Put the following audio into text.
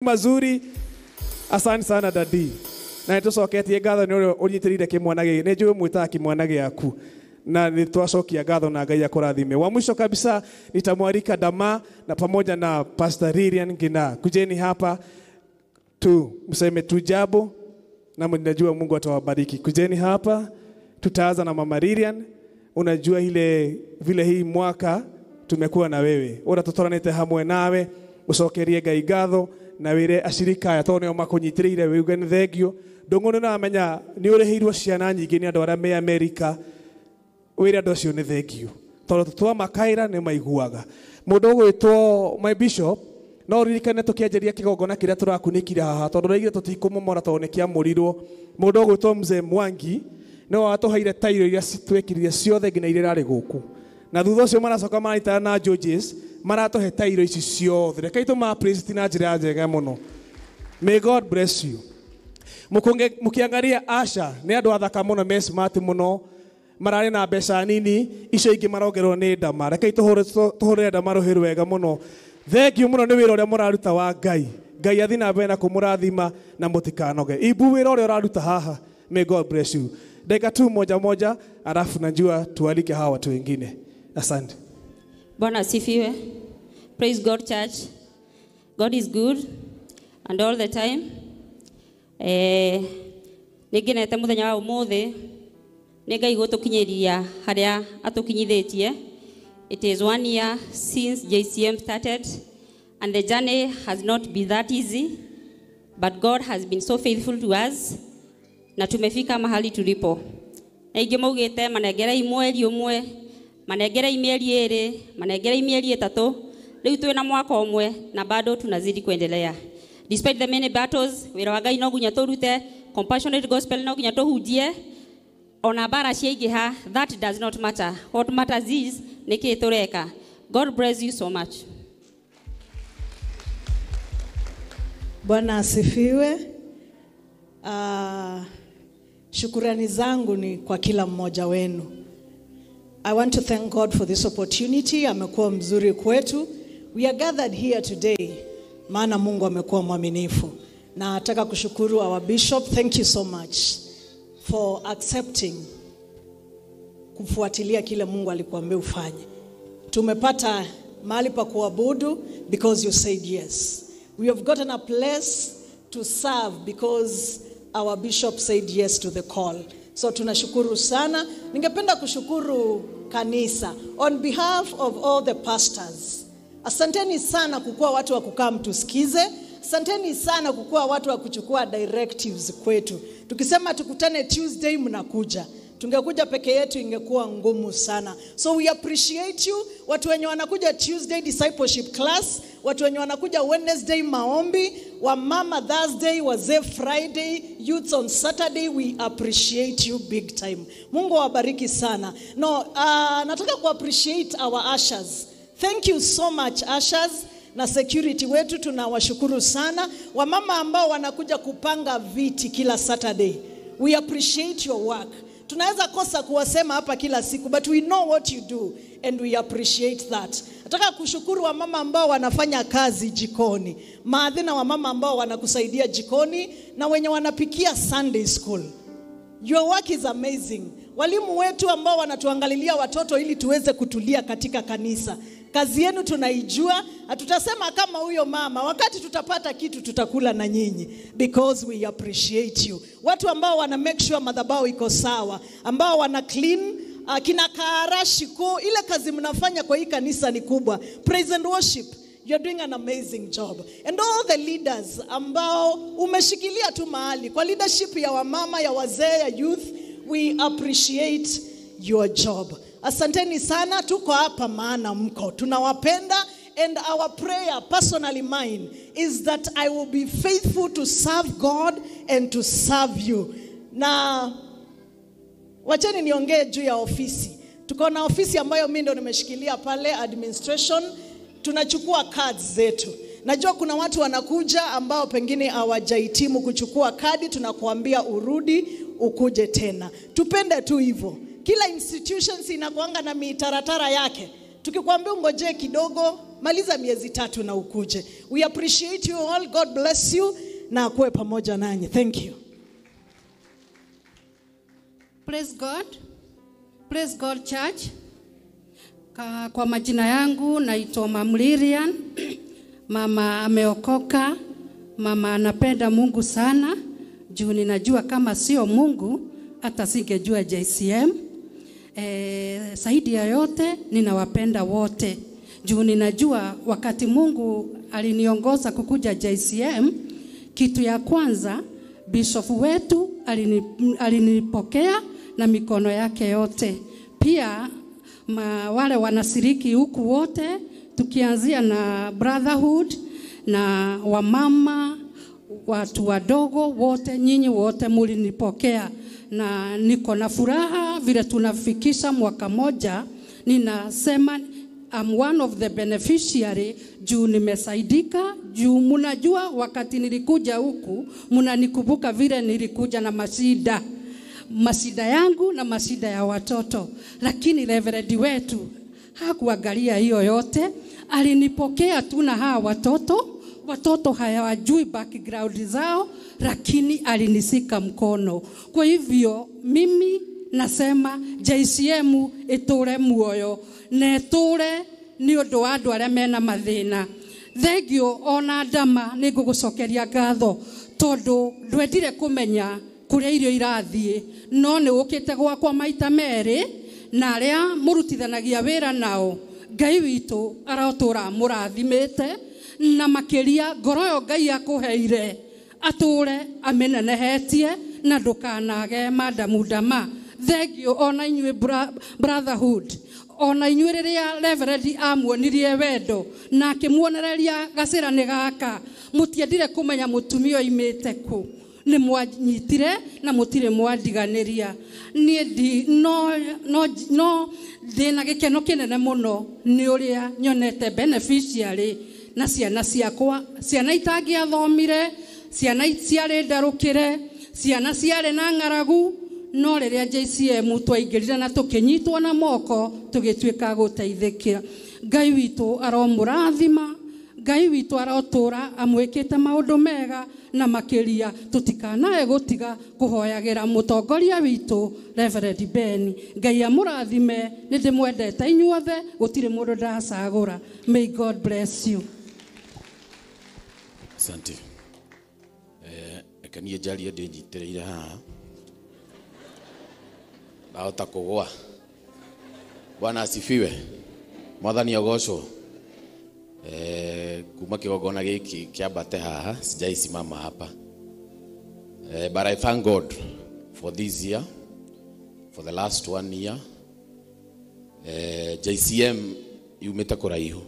mazuri. Asante sana dadi. Na nĩtũcoketie ngatho nĩ ũrĩa ũnyitĩrĩire kĩmwana gĩkĩ. Nĩ njũĩ mwĩtaga kĩmwana gĩaku. Na nĩtwacokia ngatho na Ngai akũrathime. Wa mwisho kabisa nitamwalika Dama na pamoja na Pastor Lilian Ngina. Kujeni hapa tu mseme tu jambo na mnajua Mungu atawabariki. Kujeni hapa, tutaanza na Mama Lilian. Unajua ile vile hii mwaka tumekuwa na wewe. Ora tutoranite hamwe nawe, ucokerie Ngai ngatho na wire ashirika aya tondu nĩo makũnyitĩrĩire wiuge nĩ thengio. Ndũng'ũ nĩ ũramenya nĩ ũrĩhĩirwo ciana nyingĩ nĩ andũ arĩa me Amerika. Wĩre andũ acio nĩ thengio tondũ twamakaĩra nĩ maiguaga. Mũndũ ũgwĩtwo my bishop no ririkane tũkĩanjĩria kĩgongona kĩrĩa tũrakunĩkire haha tondũ raigire tũtikũmomora tondũ nĩ kĩamũrirwo. Mũndũ ũgwĩtwo Mzee Mwangi nĩwe watũheire tairo iria twekĩrire ciothe nginya iria irarĩ gũkũ. Na thutha ũcio maracoka maranyiitana na Georges maratũhe tairo ici ciothe. Rekei tũma appreciate na njĩra njega mũno. May God bless you. Mũkĩangaria Asha nĩ andũ athaka mũno, me smart mũno, mararĩ na mbeca nini, icio ingĩ marongerwo nĩ Ndama. Rekei tũhũrĩre Ndama rũhĩ rwega mũno. Thank you mũno nĩ wĩra ũrĩa mũraruta wa Ngai. Ngai athiĩ na mbere na kũmũrathima na mũtikanoge. Ibu wĩra ũrĩa ũraruta haha. May God bless you. Dakika tu moja moja, alafu najua tualike hawa watu wengine. Asante. Bwana asifiwe. Praise God church. God is good and all the time. Nĩngenete mũthenya wa ũmũthĩ nĩ Ngai gũtũkinyĩria harĩa atũkinyithĩtie. It is 1 year since JCM started and the journey has not been that easy, but God has been so faithful to us na tumefika mahali tulipo. Na ingĩ maugĩte manengerei mweri ũmwe, manengerei mĩeri ĩrĩ, manengerei mĩeri ĩtatũ, rĩu twĩna mwaka ũmwe na bado tunazidi kuendelea. Despite the many battles, wĩra wa Ngai no nginya tũrute, compassionate gospel no nginya tũhunjie, ona mbara ciaingĩha, that does not matter. What matters is nĩkĩĩ tũreka. God bless you so much. Bwana asifiwe. Shukurani zangu ni kwa kila mmoja wenu. I want to thank God for this opportunity. Amekuwa mzuri kwetu. We are gathered here today maana Mungu amekuwa mwaminifu. Na nataka kushukuru our bishop. Thank you so much for accepting kufuatilia kile Mungu alikuambia ufanye. Tumepata mahali pa kuabudu because you said yes. We have gotten a place to serve because our bishop said yes to the call. So tunashukuru sana. Ningependa kushukuru kanisa on behalf of all the pastors. Asanteni sana kukua watu wa kukaa mtusikize. Asanteni sana kukua watu wa kuchukua directives kwetu. Tukisema tukutane Tuesday mnakuja. Tungekuja peke yetu ingekuwa ngumu sana. So we appreciate you. Watu wenye wanakuja Tuesday discipleship class, watu wenye wanakuja Wednesday maombi, wamama Thursday, wazee Friday, youths on Saturday, we appreciate you big time. Mungu awabariki sana. No, nataka ku appreciate our ushers. Thank you so much ushers na security wetu tunawashukuru sana. Wamama ambao wanakuja kupanga viti kila Saturday. We appreciate your work. Tunaweza kosa kuwasema hapa kila siku, but we know what you do and we appreciate that. Nataka kushukuru wamama ambao wanafanya kazi jikoni, maadhina wamama ambao wanakusaidia jikoni na wenye wanapikia Sunday school. Your work is amazing. Walimu wetu ambao wanatuangalilia watoto ili tuweze kutulia katika kanisa. Kazi yenu tunaijua, hatutasema kama huyo mama, wakati tutapata kitu tutakula na nyinyi because we appreciate you. Watu ambao wana make sure madhabahu iko sawa, ambao wana clean, kina kaarashiko, ile kazi mnafanya kwa hii kanisa ni kubwa. Praise and worship, you're doing an amazing job. And all the leaders ambao umeshikilia tu mahali, kwa leadership ya wamama, ya wazee, ya youth, we appreciate your job. Asanteni sana, tuko hapa maana mko. Tunawapenda, and our prayer, personally mine, is that I will be faithful to serve God and to serve you. Na wacheni niongee juu ya ofisi. Tuko na ofisi ambayo mimi ndo nimeshikilia pale administration. Tunachukua cards zetu. Najua kuna watu wanakuja ambao pengine hawajahitimu kuchukua kadi, tunakuambia urudi ukuje tena. Tupende tu hivyo. Kila institutions inakuanga na mitaratara yake. Tukikwambia ungojee kidogo, Maliza miezi 3 na ukuje. We appreciate you all. God bless you na akuwe pamoja nanyi. Thank you. Praise God. Praise God Church. Kwa majina yangu naitwa Mama Lilian. Mama ameokoka. Mama anapenda Mungu sana. Juu ninajua kama sio Mungu hata singejua JCM. Zaidi ya yote ninawapenda wote. Juu ninajua wakati Mungu aliniongoza kukuja JCM, kitu ya kwanza bishop wetu alinipokea na mikono yake yote. Pia wale wanashiriki huku wote, tukianzia na brotherhood na wamama, watu wadogo wote, nyinyi wote mulinipokea na niko na furaha vile tunafikisha mwaka moja. Ninasema I'm one of the beneficiary juu nimesaidika, juu munajua wakati nilikuja huku munanikumbuka vile nilikuja na mashida yangu na mashida ya watoto, lakini Reverend wetu hakuangalia hiyo yote, alinipokea tu na hawa watoto hawajui background zao, lakini alinisika mkono. Kwa hivyo mimi nasema JCM iture muoyo na iture ni undu wa andu aria mena mathina. Thengio ona ndama ni ngugucokeria ngatho tondu ndwendire kumenya kuria irio irathie, no ni ukite gwakwa maita meri na aria murutithanagia wira nao. Ngai witu arotura murathimite na makiria ngoro yo Ngai akuheire ature amenenehetie na ndukanage madamu ndama. Thengio ona inyuĩ brotherhood, ona inyuĩ rĩrĩa Reverend amuonirie wendo na akĩmuonereria gacĩra nĩ gaka, mũtiendire kũmenya mũtumia oimĩte kũ, nĩ mwanyitire na mũtirĩ mwandiganĩria. Niĩ no ndĩna gĩkeno kĩnene mũno nĩ ũrĩa nyonete beneficiary na ciana ciakwa, ciana itangĩathomire, ciana ciarĩ ndarũkĩre, ciana ciarĩ na ng'aragu, no rĩrĩa JCM twaingĩrire na tũkĩnyitwo na moko tũgĩtuĩka gũteithĩkĩra. Ngai witũ aromũrathima, Ngai witũ arotũra amwĩkĩte maũndũ mega na makĩria tũtikanae gũtiga kũhoyagĩra mũtongoria witũ Reverend Ben. Ngai amũrathime, nĩ ndĩmwendete inyuothe, gũtirĩ mũndũ ndacagũra. May God bless you. Asante. Reke niĩ njarie ndĩnyitĩrĩire haha. Ndahota kũgũa. Bwana asifiwe. Mwathani agocwo. Kuma kĩgongona gĩkĩ kĩambate haha, sijaisimama hapa. But I thank God for this year, for the last 1 year. JCM yumĩte kũraihu.